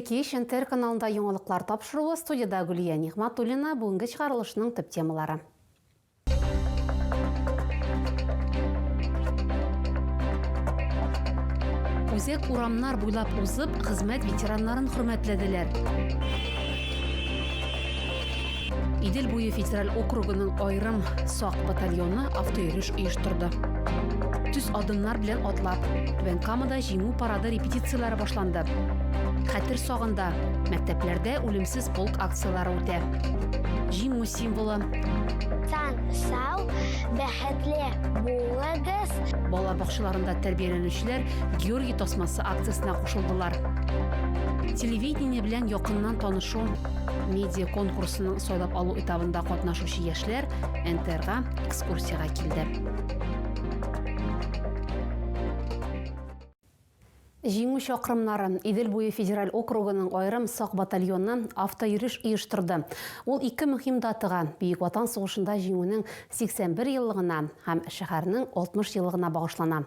Хәерле кич, НТР каналында яңалыклар тапшыруы, студиядә Гөлия Нигъмәтуллина, бүгенге чыгарылышның төп темалары. Үзәк урамнар буйлап узып, хезмәт ветераннарын хөрмәтләделәр. Идел буе федераль округының аерым сак батальоны автойөреш оештырды. Төз адымнар белән атлап, Түбән Камада Җиңү парады репетицияләре башланды. Хәтер сагында мәктәпләрдә үлемсез полк акцияләре үтә. Җиңү символы. Сан сау, бәхетле булыгыз. Балалар бакчаларында тәрбияләнүчеләр Георгий тасмасы акциясенә кушылдылар. Телевидение белән якыннан танышу медиа конкурсының сайлап алу этабында катнашучы яшьләр НТРга экскурсиягә килде. Җиңү чакрымнары Идел буе федераль округының аерым сак батальоны автойөреш оештырды. Ул ике мөһим датага, Бөек Ватан сугышында Җиңүнең 81 еллыгына һәм шәһәрнең 60 еллыгына багышлана.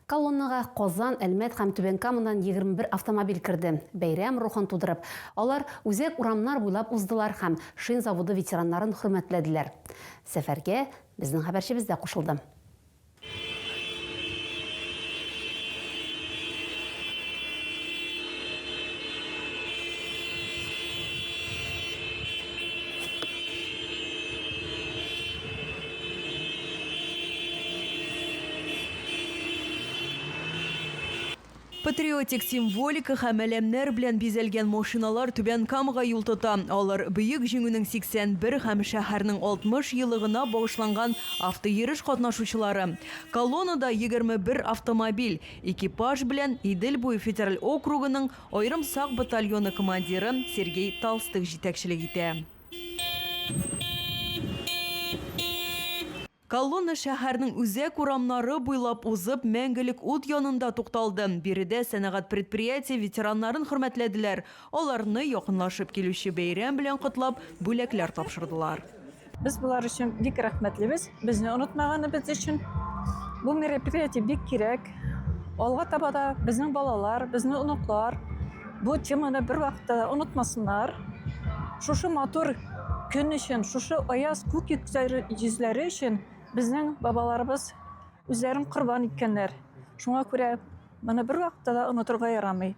Колоннага Казан, Әлмәт һәм Түбән Камадан 21 автомобиль керде. Бәйрәм рухын тудырып, алар үзәк урамнар буйлап уздылар һәм шин заводы ветераннарын хөрмәтләделәр. Сәфәргә безнең хәбәрчебез дә кушылды. Патриотик символика һәм әләмнәр белән бизәлгән машиналар Түбән Камага юл тота. Алар Бөек Җиңүнең 81 һәм шәһәрнең 60 еллыгына багышланган автойөреш катнашучылары. Колоннада 21 автомобиль. Экипаж белән Идел буе федераль округының аерым сак батальоны командиры Сергей Толстых җитәкчелек итә. Колонна шәһәрнең үзәк урамнары буйлап узып, Мәңгелек ут янында тукталды. Биредә сәнәгать предприятие ветераннарын хөрмәтләделәр, аларны якынлашып килүче бәйрәм белән котлап, бүләкләр тапшырдылар. Без болар өчен бик рәхмәтлебез, безне онытмаганыбыз өчен. Бу мероприятие бик кирәк. Алга таба да безнең балалар, безнең оныклар бу теманы бервакытта да онытмасыннар. Шушы матур көн өчен, шушы аяз күк йөзләре өчен безнең бабаларыбыз үзләрен корбан иткәннәр. Шуңа күрә моны бервакытта да онытырга ярамый.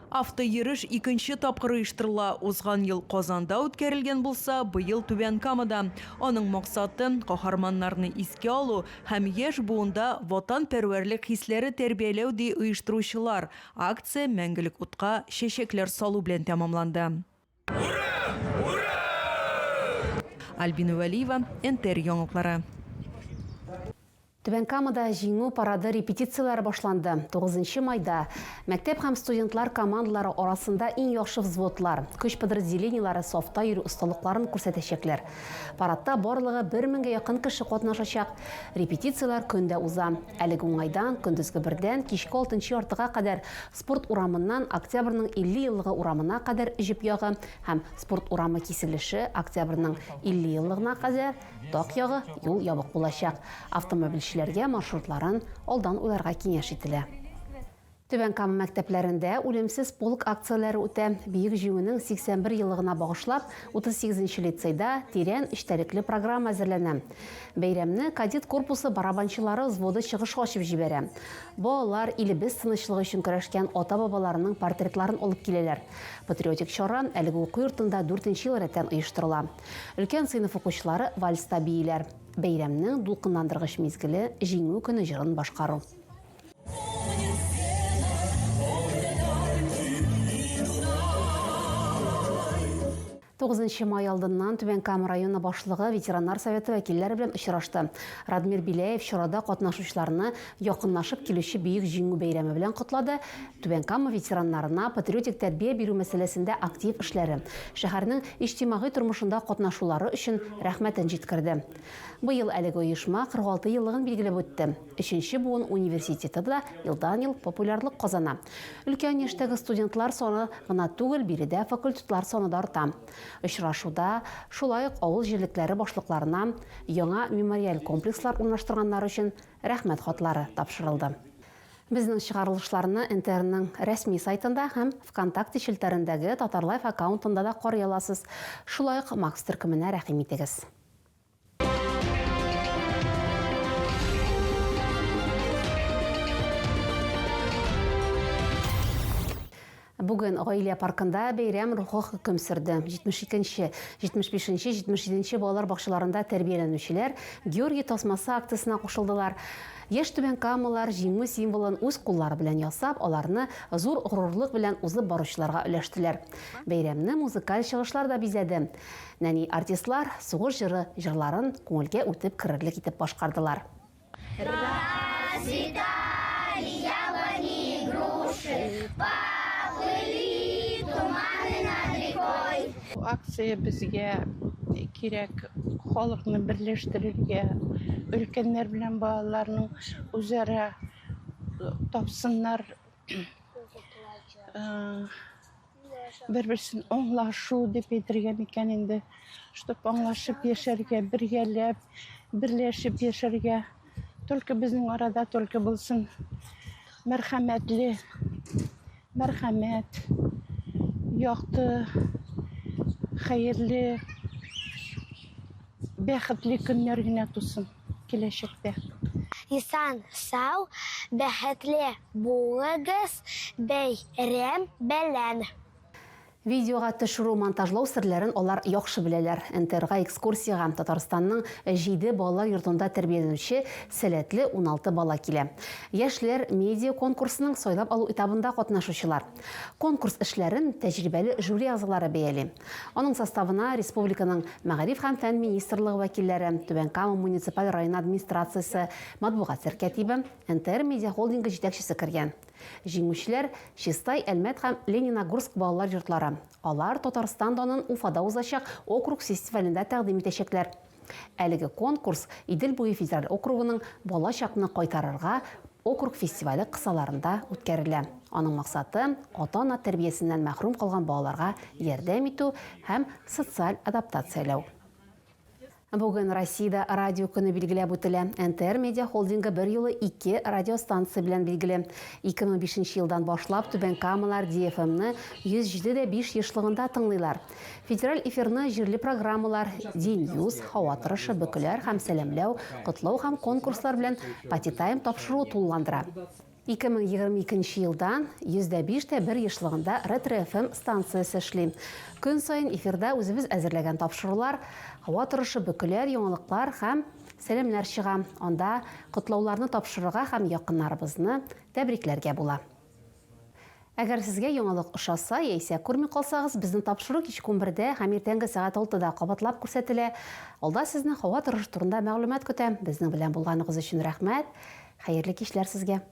Автойөреш икенче тапкыр оештырыла. Узган ел Казанда үткәрелгән булса, быел Түбән Камада. Аның максаты, каһарманнарны искә алу һәм яшь буында ватанпәрвәрлек хисләре тәрбияләү, ди оештыручылар. Акция Мәңгелек утка чәчәкләр салу белән тәмамланды. Ура! Ура! Альбина Вәлиева, НТР яңалыклары. Түбән Камада Җиңү парады репетицияләре башланды. 9 майда мәктәп һәм студентлар командалары арасында иң яхшы взводлар, көч подразделениеләре сафта йөрү осталыкларын күрсәтәчәкләр. Парадта барлыгы бер меңгә якын кеше катнашачак. Репетицияләр көн дә уза. Әлеге уңайдан көндезге бердән кичке алтынчы яртыга кадәр Спорт урамыннан Октябрьнең 50 еллыгы урамына кадәр җеп ягы һәм Спорт урамы киселеше Октябрьнең 50 еллыгына кадәр Так ягы юл ябык булачак. Автомобильчеләргә маршрутларын алдан уйларга киңәш ителә. Түбән Кама мәктәпләрендә Үлемсез полк акцияләре үтә. Бөек Җиңүнең 81 еллыгына багышлап, 38 нче лицейда тирән эчтәлекле программа әзерләнә. Бәйрәмне кадет корпусы барабанчылары взводы чыгышы ачып җибәрә. Балалар илебез тынычлыгы өчен көрәшкән ата-бабаларының портретларын алып киләләр. Патриотик чара әлеге уку йортында дүртенче ел рәттән оештырыла. Өлкән сыйныф укучылары вальста бииләр. Бәйрәмнең дулкынландыргыч мизгеле, Җиңү көне җырын башкару. Тугызынчы май алдыннан Түбән Кама районы башлыгы ветераннар советы вәкилләре белән очрашты. Радмир Беляев чарада катнашучыларны якынлашып килүче Бөек Җиңү бәйрәме белән котлады, Түбән Кама ветераннарына патриотик тәрбия бирү мәсьәләсендә актив эшләре, шәһәрнең иҗтимагый тормышында катнашулары өчен рәхмәтен җиткерде. Быел әлеге оешма 46 еллыгын билгеләп үтте. Өченче буын университеты да елдан-ел популярлык казана. Өлкән яшьтәге студентлар саны гына түгел, биредә факультетлар саны да арта. Очрашуда шулай ук авыл җирлекләре башлыкларына яңа мемориаль комплекслар урнаштырганнары өчен Рәхмәт хатлары тапшырылды. Безнең чыгарылышларны НТРның рәсми сайтында һәм ВКонтакте челтәрендәге Татарлайф аккаунтында да карый аласыз. Шулай ук Макс төркеменә рәхим итегез. Бүген Гаилә паркында бәйрәм рухы хөкем сөрде. 72 нче, 75 нче, 77 нче балалар бакчаларында тәрбияләнүчеләр Георгий тасмасы акциясенә кушылдылар. Яшь түбәнкамалар җиңү символын үз куллары белән ясап, аларны зур горурлык белән узып баручыларга өләштеләр. Бәйрәмне музыкаль чыгышлар да бизәде. Нәни артистлар сугыш җыры җырларын күңелгә үтеп керерлек итеп башкардылар. Расцветали яблони и груши, Поплыли туманы над рекой. Бу акция безгә кирәк халыкны берләштерергә, өлкәннәр белән балаларның үзара тапсыннар бер-берсен аңлашу дип әйтергә микән инде, чтоб аңлашып яшәргә, бергәләп, берләшеп яшәргә. Только безнең арада только булсын мәрхәмәтле, мәрхәмәт, якты, хәерле, бәхетле көннәр генә тусын киләчәктә. Исән сау, бәхетле булыгыз, бәйрәм белән! Видеога төшерү, монтажлау серләрен алар яхшы беләләр. НТРга экскурсиягә Татарстанның җиде балалар йортында тәрбияләнүче сәләтле 16 бала килә. Яшьләр медиа конкурсының сайлап алу этабында катнашучылар. Конкурс эшләрен тәҗрибәле жюри әгъзалары бәяли. Аның составына республиканың Мәгариф һәм фән министрлыгы вәкилләре, Түбән Кама муниципаль районы администрациясе матбугат сәркәтибе, НТР медиахолдингы җитәкчесе кергән. Җиңүчеләр, Чистай, Әлмәт һәм Лениногорск балалар йортлары. Алар Татарстан данын Уфада узачак округ фестивалендә тәкъдим итәчәкләр. Әлеге конкурс Идел буе федераль округының Балачакны кайтарырга округ фестивале кысаларында үткәрелә. Аның максаты, ата-ана тәрбиясеннән мәхрүм калган балаларга ярдәм итү һәм социаль адаптацияләү. Бүген Россиядә Радио көне билгеләп үтелә. НТР медиахолдингы берьюлы ике радиостанция белән билгеле. 2005 нче елдан башлап Түбән Камалар DFM-ны 107 дә 5 ешлыгында тыңлыйлар. Федераль эфирны җирле программалар, DNews, һава торышы, бөкеләр һәм сәламләү, котлау һәм конкурслар белән Патитайм тапшыруы тулыландыра. 2022 нче елдан 105 тә 1 ешлыгында Ретро FM станциясе эшли. Көн саен эфирда үзебез әзерләгән тапшырулар, һава торышы, бөкеләр, яңалыклар һәм сәламнәр чыга. Анда котлауларны тапшырырга һәм якыннарыбызны тәбрикләргә була. Әгәр сезгә яңалык ошаса яисә күрми калсагыз, безнең тапшыру кичке унбердә һәм иртәнге сәгать алтыда кабатлап күрсәтелә. Алда сезне һава торышы турында мәгълүмат көтә. Безнең белән булганыгыз өчен рәхмәт. Хәерле кичләр сезгә!